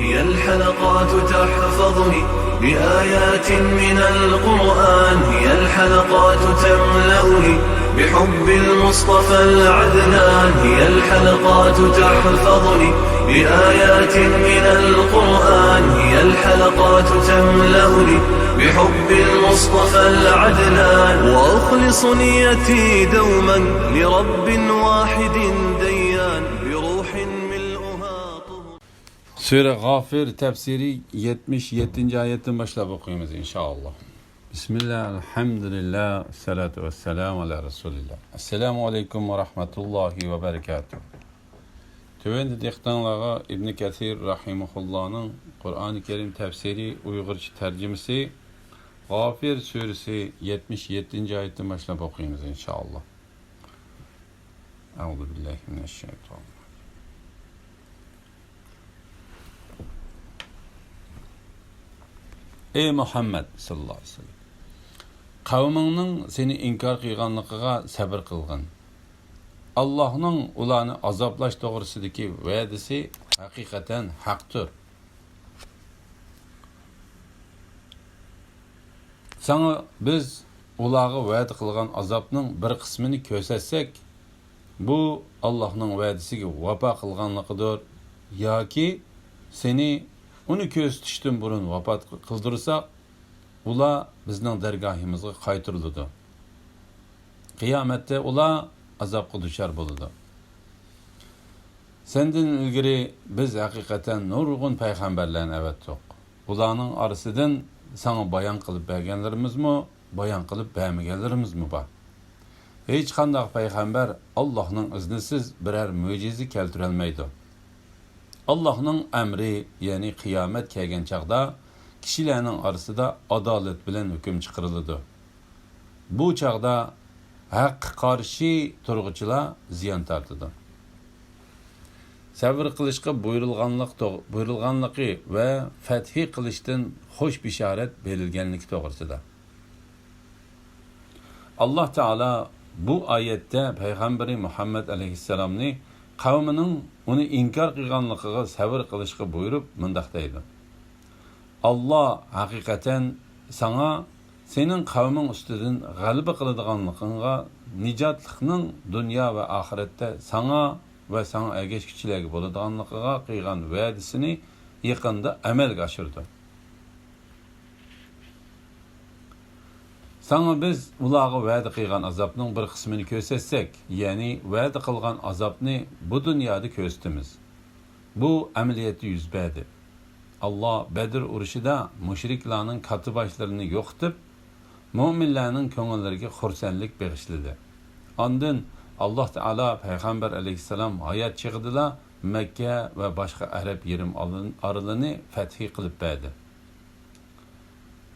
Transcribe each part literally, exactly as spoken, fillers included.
هي الحلقات تحفظني بآيات من القرآن، هي الحلقات تملأني بحب المصطفى العدنان، هي الحلقات تحفظني بآيات من القرآن، هي الحلقات تملأني بحب المصطفى العدنان، وأخلص نيتي دوما لرب واحد ديان، بروح ملؤها طهر. سۈرە غافىر تەپسىرى يەتمىش يەتتىنچى ئايەتتىن باشلاپ ئوقۇيمىز، ئىنشائاللا. بىسمىللا، ئەلھەمدۇلىللا، ئەسسالاتۇ ۋەسسالامۇ ئەلا رەسۇلىللا. ئەسسالامۇ ئەلەيكۇم ۋە رەھمەتۇللاھى ۋە بەرىكاتۇھ. تۆۋەندە دىققىتىڭلارغا ئىبنى كەسىر رەھىمەھۇللانىڭ قۇرئانى كەرىم تەپسىرى ئۇيغۇرچە تەرجىمىسى غافىر سۈرىسى يەتمىش يەتتىنچى ئايەتتىن باشلاپ ئوقۇيمىز، ئىنشائاللا. أعوذ بالله من الشيطان الرجيم. ئەي مۇھەممەد ساللاللاھۇ ئەلەيھى ۋەسەللەم، قەۋمىڭنىڭ سېنى ئىنكار قىلغانلىقىغا سەۋر قىلغىن. ئاللاھنىڭ ئۇلارنى ئازابلاش توغرىسىدىكى ۋەدىسى ھەقىقەتەن ھەقتۇر. ساڭا بىز ئۇلارغا ۋەدە قىلغان ئازابنىڭ بىر قىسمىنى كۆرسەتسەك، بۇ ئاللاھنىڭ ۋەدىسىگە ۋاپا قىلغانلىقىدۇر ياكى سېنى ئۇنى كۆرسىتىشتىن بۇرۇن ۋاپات قىلدۇرساق، ئۇلار بىزنىڭ دەرگاھىمىزغا قايتۇرۇلىدۇ. قىيامەتتە ئۇلار ئازابقا دۇچار بولىدۇ. سەندىن ئىلگىرى بىز ھەقىقەتەن نۇرغۇن پەيغەمبەرلەرنى ئەۋەتتۇق. ئۇلارنىڭ ئارىسىدىن ساڭا بايان قىلىپ بەرگەنلىرىمىزمۇ، بايان قىلىپ بەرمىگەنلىرىمىزمۇ بار. ھېچقانداق پەيغەمبەر ئاللاھنىڭ ئىزنىسىز بىرەر مۆجىزە كەلتۈرەلمەيدۇ. ئاللاھنىڭ ئەمرى، يەنى قىيامەت كەلگەن چاغدا كىشىلەرنىڭ ئارىسىدا ئادالەت بىلەن ھۆكۈم چىقىرىلىدۇ. بۇ چاغدا ھەققە قارشى تۇرغۇچىلار زىيان تارتىدۇ. سەۋر قىلىشقا بۇيرۇلغانلىق توغ-، بۇيرۇلغانلىقى ۋە فەتھى قىلىشتىن خۇش بېشارەت بېرىلگەنلىكى توغرىسىدا. ئاللاھ تائالا بۇ ئايەتتە پەيغەمبىرى مۇھەممەد ئەلەيھىسسالامنى قەۋمىنىڭ ئۇنى ئىنكار قىلغانلىقىغا سەۋر قىلىشقا بۇيرۇپ مۇنداق دەيدۇ: ئاللاھ ھەقىقەتەن ساڭا سېنىڭ قەۋمىڭ ئۈستىدىن غەلىبە قىلىدىغانلىقىڭغا، نىجاتلىقنىڭ دۇنيا ۋە ئاخىرەتتە ساڭا ۋە ساڭا ئەگەشكۈچىلەرگە بولىدىغانلىقىغا قىلغان ۋەدىسىنى يېقىندا ئەمەلگە ئاشۇرىدۇ. ساڭا بىز ئۇلارغا ۋەدە قىلغان ئازابنىڭ بىر قىسمىنى كۆرسەتسەك، يەنى ۋەدە قىلغان ئازابنى بۇ دۇنيادا كۆرسىتىمىز. بۇ ئەمەلىيەتتە يۈز بەردى. ئاللاھ بەدر ئۇرۇشىدا مۇشرىكلارنىڭ كاتتىباشلىرىنى يوقىتىپ، مۆمىنلەرنىڭ كۆڭۈللىرىگە خۇرسەنلىك بېغىشلىدى. ئاندىن ئاللاھ تائالا پەيغەمبەر ئەلەيھىسسالام ھايات چېغىدىلا مەككە ۋە باشقا ئەرەب يېرىم ئارىلىنى فەتھى قىلىپ بەردى.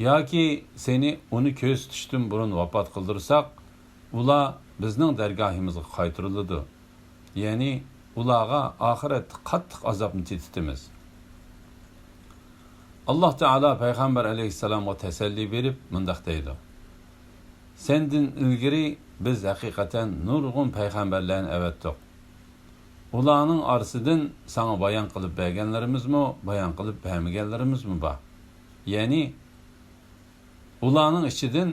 ياكى سېنى ئۇنى كۆرسىتىشتىن بۇرۇن ۋاپات قىلدۇرساق، ئۇلار بىزنىڭ دەرگاھىمىزغا قايتۇرۇلىدۇ. يەنى ئۇلارغا ئاخىرەتتە قاتتىق ئازابنى تېتىتىمىز. ئاللاھ تائالا پەيغەمبەر ئەلەيھىسسالامغا تەسەللى بېرىپ مۇنداق دەيدۇ: سەندىن ئىلگىرى بىز ھەقىقەتەن نۇرغۇن پەيغەمبەرلەرنى ئەۋەتتۇق. ئۇلارنىڭ ئارىسىدىن ساڭا بايان قىلىپ بەرگەنلىرىمىزمۇ، بايان قىلىپ بەرمىگەنلىرىمىزمۇ بار. يەنى ئۇلارنىڭ ئىچىدىن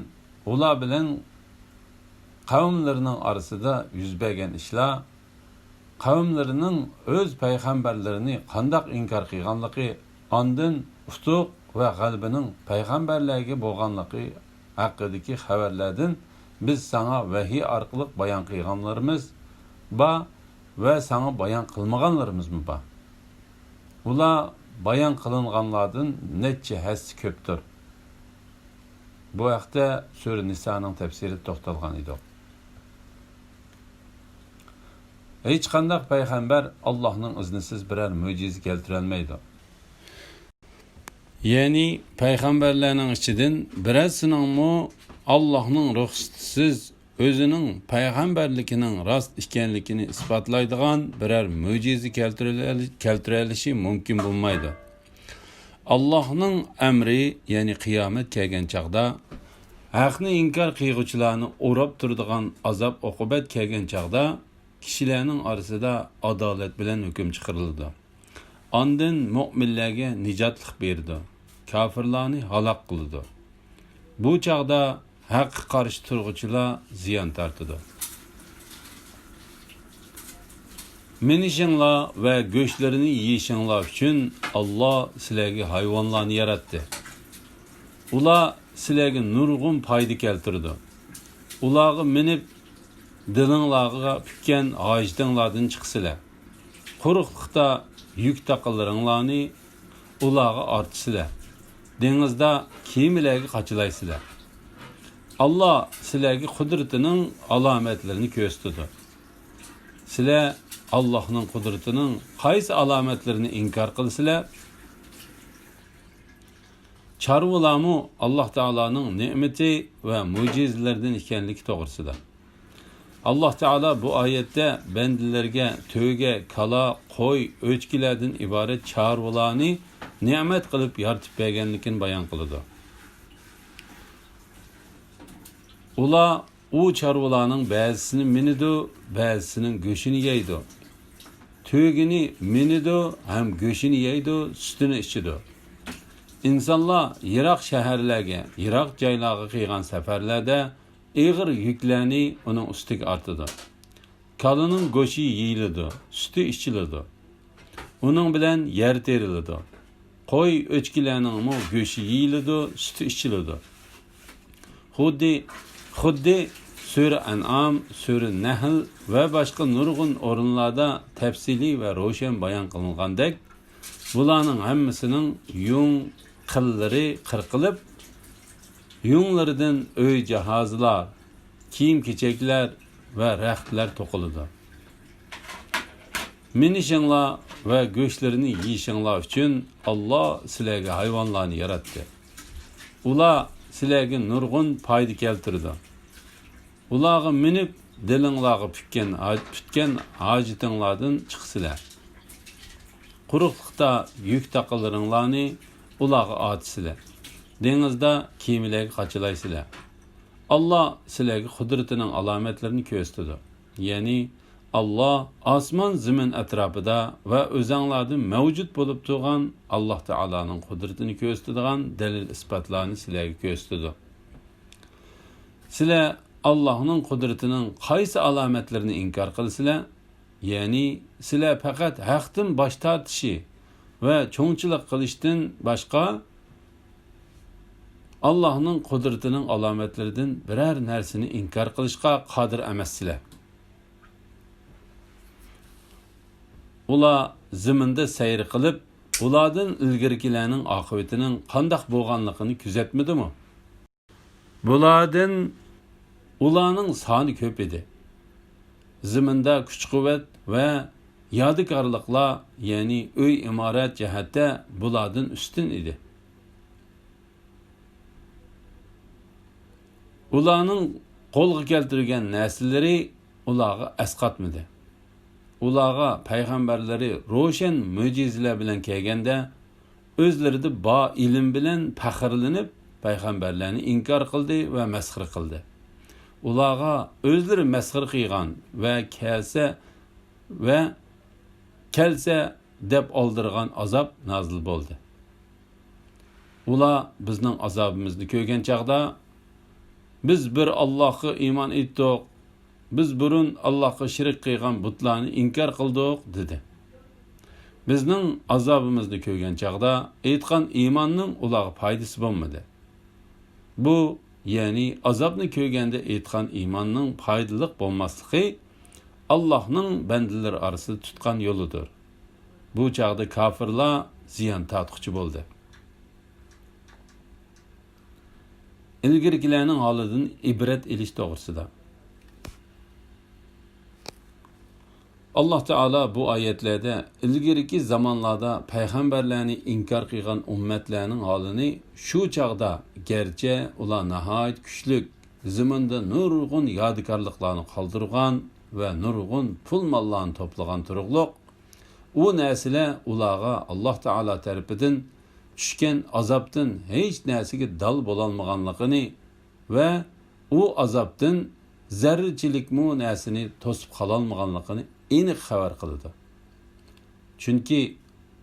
ئۇلار بىلەن قەۋملىرىنىڭ ئارىسىدا يۈز بەرگەن ئىشلار، قەۋملىرىنىڭ ئۆز پەيغەمبەرلىرىنى قانداق ئىنكار قىلغانلىقى، ئاندىن ئۇتۇق ۋە غەلىبىنىڭ پەيغەمبەرلەرگە بولغانلىقى ھەققىدىكى خەۋەرلەردىن بىز ساڭا ۋەھىي ئارقىلىق بايان قىلغانلىرىمىز بار ۋە ساڭا بايان قىلمىغانلىرىمىزمۇ بار. ئۇلار بايان قىلىنغانلاردىن نەچچە ھەسسە كۆپتۇر. بۇ ھەقتە سۈرە نىسانىڭ تەپسىرىدە توختالغان ئىدۇق. ھېچقانداق پەيغەمبەر ئاللاھنىڭ ئىزنىسىز بىرەر مۆجىزە كەلتۈرەلمەيدۇ. يەنى پەيغەمبەرلەرنىڭ ئىچىدىن بىرەرسىنىڭمۇ ئاللاھنىڭ رۇخسىتىسىز ئۆزىنىڭ پەيغەمبەرلىكىنىڭ راست ئىكەنلىكىنى ئىسپاتلايدىغان بىرەر مۆجىزە كەلتۈرەل-، كەلتۈرەلىشى مۇمكىن بولمايدۇ. ئاللاھنىڭ ئەمرى، يەنى قىيامەت كەلگەن چاغدا، ھەقنى ئىنكار قىلغۇچىلارنى ئوراپ تۇرىدىغان ئازاب-ئوقۇبەت كەلگەن چاغدا، كىشىلەرنىڭ ئارىسىدا ئادالەت بىلەن ھۆكۈم چىقىرىلىدۇ. ئاندىن مۆمىنلەرگە نىجاتلىق بېرىدۇ، كاپىرلارنى ھالاك قىلىدۇ. بۇ چاغدا ھەققە قارشى تۇرغۇچىلار زىيان تارتىدۇ. مىنىشىڭلار ۋە گۆشلىرىنى يېيىشىڭلار ئۈچۈن ئاللا سىلەرگە ھايۋانلارنى ياراتتى. ئۇلار سىلەرگە نۇرغۇن پايدا كەلتۈرىدۇ. ئۇلارغا مىنىپ، دىلىڭلارغا پۈككەن ھاجىتىڭلاردىن چىقىسىلەر. قۇرۇقلۇقتا يۈك تاقىلىرىڭلارنى ئۇلارغا ئارتىسىلەر. دېڭىزدا كېمىلەرگە قاچىلايسىلەر. ئاللا سىلەرگە قۇدرىتىنىڭ ئالامەتلىرىنى كۆرسىتىدۇ. سىلەر ئاللاھنىڭ قۇدرىتىنىڭ قايسى ئالامەتلىرىنى ئىنكار قىلىسىلەر؟ چارۋىلارمۇ ئاللاھ تائالانىڭ نېمىتى ۋە مۆجىزىلىرىدىن ئىكەنلىكى توغرىسىدا. ئاللاھ تائالا بۇ ئايەتتە بەندىلەرگە تۆگە، كالا، قوي، ئۆچكىلەردىن ئىبارەت چارۋىلارنى نېمەت قىلىپ يارىتىپ بەرگەنلىكىنى بايان قىلىدۇ. ئۇلار ئۇ چارۋىلارنىڭ بەزىسىنى مىنىدۇ، بەزىسىنىڭ گۆشىنى يەيدۇ. تۆگىنى مىنىدۇ ھەم گۆشىنى يەيدۇ، سۈتىنى ئىچىدۇ. ئىنسانلار يىراق شەھەرلەرگە، يىراق جايلارغا قىلغان سەپەرلەردە ئېغىر يۈكلەرنى ئۇنىڭ ئۈستىگە ئارتىدۇ. كالىنىڭ گۆشى يېيىلىدۇ، سۈتى ئىچىلىدۇ. ئۇنىڭ بىلەن يەر تېرىلىدۇ. قوي، ئۆچكىلەرنىڭمۇ گۆشى يېيىلىدۇ، سۈتى ئىچىلىدۇ. خۇددى، خۇددى سۈرە ئەنئام، سۈرە نەھل ۋە باشقا نۇرغۇن ئورۇنلاردا تەپسىلىي ۋە روشەن بايان قىلىنغاندەك، بۇلارنىڭ ھەممىسىنىڭ يۇڭ قىللىرى قىرقىلىپ، يۇڭلىرىدىن ئۆي جاھازلار، كىيىم-كېچەكلەر ۋە رەختلەر توقۇلىدۇ. مىنىشىڭلار ۋە گۆشلىرىنى يېيىشىڭلار ئۈچۈن ئاللا سىلەرگە ھايۋانلارنى ياراتتى. ئۇلار سىلەرگە نۇرغۇن پايدا كەلتۈرىدۇ. ئۇلارغا مىنىپ، دىلىڭلارغا پۈتكەن، پۈتكەن ھاجىتىڭلاردىن چىقىسىلەر. قۇرۇقلۇقتا يۈك تاقىلىرىڭلارنى ئۇلارغا ئارتىسىلەر. دېڭىزدا كېمىلەرگە قاچىلايسىلەر. ئاللا سىلەرگە قۇدرىتىنىڭ ئالامەتلىرىنى كۆرسىتىدۇ. يەنى، ئاللا ئاسمان زېمىن ئەتراپىدا ۋە ئۆزەڭلاردا مەۋجۇت بولۇپ تۇرغان ئاللا تائالانىڭ قۇدرىتىنى كۆرسىتىدىغان دەلىل-ئىسپاتلارنى سىلەرگە كۆرسىتىدۇ. سىلەر ئاللاھنىڭ قۇدرىتىنىڭ قايسى ئالامەتلىرىنى ئىنكار قىلىسىلەر؟ يەنى سىلەر پەقەت ھەقتىن باش تارتىشى ۋە چوڭچىلىق قىلىشتىن باشقا ئاللاھنىڭ قۇدرىتىنىڭ ئالامەتلىرىدىن بىرەر نەرسىنى ئىنكار قىلىشقا قادىر ئەمەسسىلەر. ئۇلار زېمىندا سەير قىلىپ، ئۇلاردىن ئىلگىرىكىلەرنىڭ ئاقىۋىتىنىڭ قانداق بولغانلىقىنى كۆزەتمىدىمۇ؟ بۇلاردىن ئۇلارنىڭ سانى كۆپ ئىدى. زېمىندا كۈچ-قۇۋۋەت ۋە يادىكارلىقلار، يەنى ئۆي-ئىمارەت جەھەتتە بۇلاردىن ئۈستۈن ئىدى. ئۇلارنىڭ قولغا كەلتۈرگەن نەرسىلىرى ئۇلارغا ئەسقاتمىدى. ئۇلارغا پەيغەمبەرلىرى روشەن مۆجىزىلەر بىلەن كەلگەندە، ئۆزلىرىدە بار ئىلىم بىلەن پەخىرلىنىپ، پەيغەمبەرلەرنى ئىنكار قىلدى ۋە مەسخىرە قىلدى. ئۇلارغا ئۆزلىرى مەسخىرە قىلغان ۋە كەلسە، ۋە كەلسە دەپ ئالدىرىغان ئازاب نازىل بولدى. ئۇلار بىزنىڭ ئازابىمىزنى كۆرگەن چاغدا، بىز بىر ئاللاھقا ئىمان ئېيتتۇق، بىز بۇرۇن ئاللاھقا شېرىك قىلغان بۇتلارنى ئىنكار قىلدۇق، دېدى. بىزنىڭ ئازابىمىزنى كۆرگەن چاغدا ئېيتقان ئىماننىڭ ئۇلارغا پايدىسى بولمىدى. بۇ، يەنى ئازابنى كۆرگەندە ئېيتقان ئىماننىڭ پايدىلىق بولماسلىقى، ئاللاھنىڭ بەندىلىرى ئارىسىدا تۇتقان يولىدۇر. بۇ چاغدا كاپىرلار زىيان تارتقۇچى بولدى. ئىلگىرىكىلەرنىڭ ھالىدىن ئىبرەت ئېلىش توغرىسىدا. ئاللاھ تائالا بۇ ئايەتلەردە ئىلگىرىكى زامانلاردا پەيغەمبەرلەرنى ئىنكار قىلغان ئۈممەتلەرنىڭ ھالىنى، شۇ چاغدا گەرچە ئۇلار ناھايىتى كۈچلۈك، زېمىندا نۇرغۇن يادىكارلىقلارنى قالدۇرغان ۋە نۇرغۇن پۇل-ماللارنى توپلىغان تۇرۇقلۇق، ئۇ نەرسىلەر ئۇلارغا ئاللاھ تائالا تەرىپىدىن چۈشكەن ئازابتىن ھېچ نەرسىگە دال بولالمىغانلىقىنى ۋە ئۇ ئازابتىن زەررىچىلىكمۇ نەرسىنى توسۇپ قالالمىغانلىقىنى ئېنىق خەۋەر قىلىدۇ. چۈنكى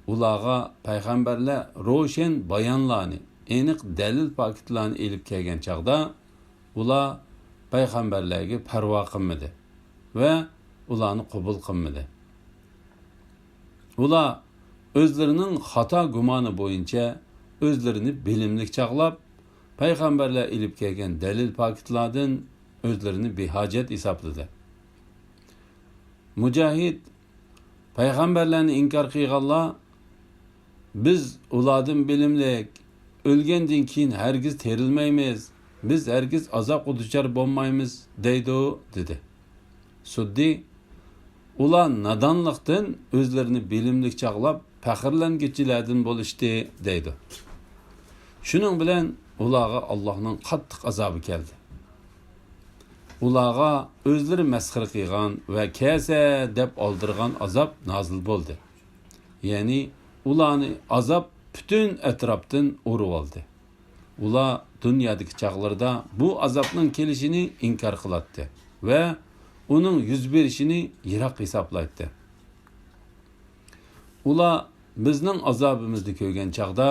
ئۇلارغا پەيغەمبەرلەر روشەن بايانلارنى، ئېنىق دەلىل پاكىتلارنى ئېلىپ كەلگەن چاغدا، ئۇلار پەيغەمبەرلەرگە پەرۋا قىلمىدى ۋە ئۇلارنى قوبۇل قىلمىدى. ئۇلار ئۆزلىرىنىڭ خاتا گۇمانى بويىچە ئۆزلىرىنى بىلىملىك چاغلاپ، پەيغەمبەرلەر ئېلىپ كەلگەن دەلىل پاكىتلاردىن ئۆزلىرىنى بىھاجەت ھېسابلىدى. مۇجاھىد، پەيغەمبەرلەرنى ئىنكار قىلغانلار، بىز ئۇلاردىن بىلىملىك، ئۆلگەندىن كېيىن ھەرگىز تىرىلمەيمىز، بىز ھەرگىز ئازابقا دۇچار بولمايمىز، دەيدۇ، دېدى. سۇددى، ئۇلار نادانلىقتىن ئۆزلىرىنى بىلىملىك چاغلاپ، پەخىرلەنگۈچىلەردىن بولۇشتى، دەيدۇ. شۇنىڭ بىلەن ئۇلارغا ئاللاھنىڭ قاتتىق ئازابى كەلدى. ئۇلارغا ئۆزلىرى مەسخىرە قىلغان ۋە كەلسە دەپ ئالدىرىغان ئازاب نازىل بولدى. يەنى ئۇلارنى ئازاب پۈتۈن ئەتراپتىن ئورۇۋالدى. ئۇلار دۇنيادىكى چاغلىرىدا بۇ ئازابنىڭ كېلىشىنى ئىنكار قىلاتتى ۋە ئۇنىڭ يۈز بېرىشىنى يىراق ھېسابلايتتى. ئۇلار بىزنىڭ ئازابىمىزنى كۆرگەن چاغدا،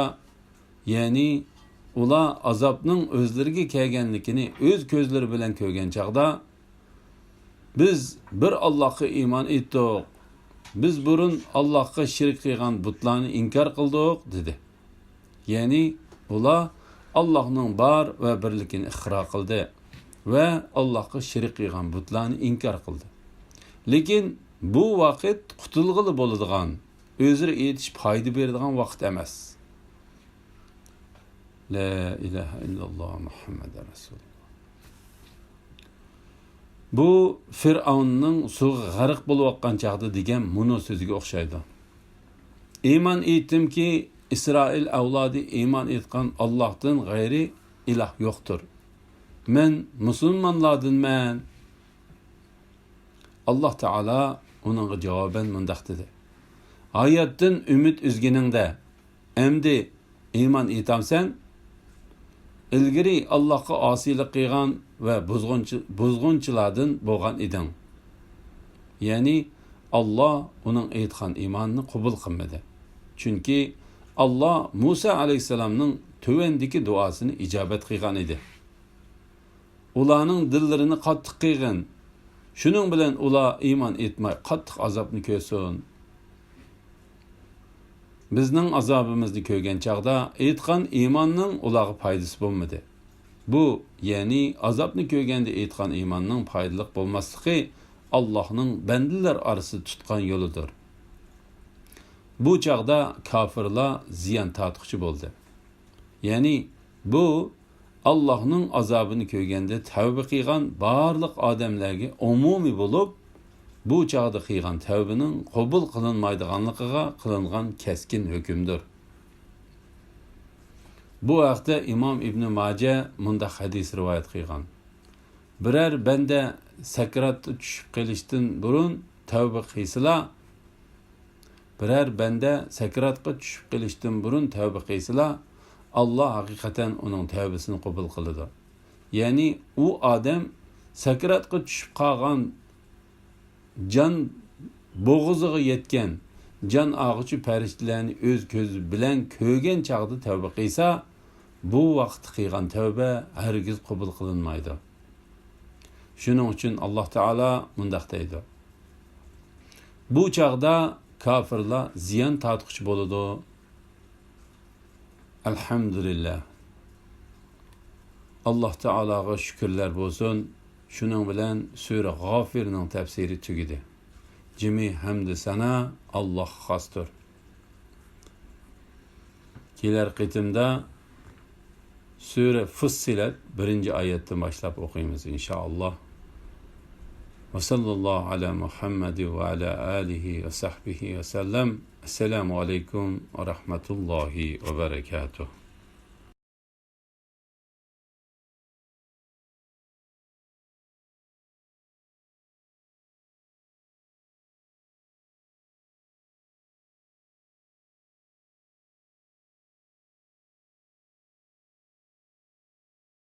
يەنى ئۇلار ئازابنىڭ ئۆزلىرىگە كەلگەنلىكىنى ئۆز كۆزلىرى بىلەن كۆرگەن چاغدا، بىز بىر ئاللاھقا ئىمان ئېيتتۇق، بىز بۇرۇن ئاللاھقا شېرىك قىلغان بۇتلارنى ئىنكار قىلدۇق، دېدى. يەنى ئۇلار ئاللاھنىڭ بار ۋە بىرلىكىنى ئىقرار قىلدى ۋە ئاللاھقا شېرىك قىلغان بۇتلارنى ئىنكار قىلدى. لېكىن بۇ ۋاقىت قۇتۇلغىلى بولىدىغان، ئۆزرە ئېيتىش پايدا بېرىدىغان ۋاقىت ئەمەس. لا ئىلاھە ئىللاللا مۇھەممەدۇر رەسۇلۇللا. بۇ فىرئەۋننىڭ سۇغا غەرق بولۇۋاتقان چاغدا دېگەن مۇنۇ سۆزىگە ئوخشايدۇ. ئىمان ئېيتتىمكى، ئىسرائىل ئەۋلادى ئىمان ئېيتقان ئاللاھتىن غەيرى ئىلاھ يوقتۇر. مەن مۇسۇلمانلاردىنمەن. ئاللاھ تائالا ئۇنىڭغا جاۋابەن مۇنداق دېدى: ھاياتتىن ئۈمىد ئۈزگىنىڭدە، ئەمدى ئىمان ئېيتامسەن؟ ئىلگىرى ئاللاھقا ئاسىيلىق قىلغان ۋە بۇزغۇنچى-، بۇزغۇنچىلاردىن بولغان ئىدىڭ. يەنى ئاللاھ ئۇنىڭ ئېيتقان ئىمانىنى قوبۇل قىلمىدى. چۈنكى ئاللاھ مۇسا ئەلەيھىسسالامنىڭ تۆۋەندىكى دۇئاسىنى ئىجابەت قىلغان ئىدى. ئۇلارنىڭ دىللىرىنى قاتتىق قىيغىن. شۇنىڭ بىلەن ئۇلار ئىمان ئېيتماي قاتتىق ئازابنى كۆرسۇن. بىزنىڭ ئازابىمىزنى كۆرگەن چاغدا ئېيتقان ئىماننىڭ ئۇلارغا پايدىسى بولمىدى. بۇ، يەنى ئازابنى كۆرگەندە ئېيتقان ئىماننىڭ پايدىلىق بولماسلىقى ئاللاھنىڭ بەندىلەر ئارىسىدا تۇتقان يولىدۇر. بۇ چاغدا كاپىرلار زىيان تارتقۇچى بولدى. يەنى بۇ ئاللاھنىڭ ئازابىنى كۆرگەندە تەۋبە قىلغان بارلىق ئادەملەرگە ئومۇمىي بولۇپ، بۇ چاغدا قىلغان تەۋبىنىڭ قوبۇل قىلىنمايدىغانلىقىغا قىلىنغان كەسكىن ھۆكۈمدۇر. بۇ ھەقتە ئىمام ئىبنى ماجە مۇنداق ھەدىس رىۋايەت قىلغان: بىرەر بەندە سەكراتقا چۈشۈپ قېلىشتىن بۇرۇن تەۋبە قىلسىلا، بىرەر بەندە سەكراتقا چۈشۈپ قېلىشتىن بۇرۇن تەۋبە قىلسىلا، ئاللاھ ھەقىقەتەن ئۇنىڭ تەۋبىسىنى قوبۇل قىلىدۇ. يەنى ئۇ ئادەم سەكراتقا چۈشۈپ قالغان، جان بوغۇزىغا يەتكەن، جان ئالغۇچى پەرىشتىلەرنى ئۆز كۆزى بىلەن كۆرگەن چاغدا تەۋبە قىلسا، بۇ ۋاقىتتا قىلغان تەۋبە ھەرگىز قوبۇل قىلىنمايدۇ. شۇنىڭ ئۈچۈن ئاللاھ تائالا مۇنداق دەيدۇ: بۇ چاغدا كاپىرلار زىيان تارتقۇچى بولىدۇ. ئەلھەمدۇلىللاھ. ئاللاھ تائالاغا شۈكۈرلەر بولسۇن. شۇنىڭ بىلەن سۈرە غافىرنىڭ تەپسىرى تۈگىدى. جىمى ھەمدۇ سانا ئاللاھقا خاستۇر. كېلەر قېتىمدا سۈرە فۇسسىلەت بىرىنچى ئايەتتىن باشلاپ ئوقۇيمىز، ئىنشائاللاھ. ۋە ساللاللاھۇ ئەلا مۇھەممەد ۋە ئەلا ئالىھى ۋە سەھبىھى ۋە سەللەم. ئەسسالامۇ ئەلەيكۇم ۋە رەھمەتۇللاھى ۋە بەرەكاتۇھ.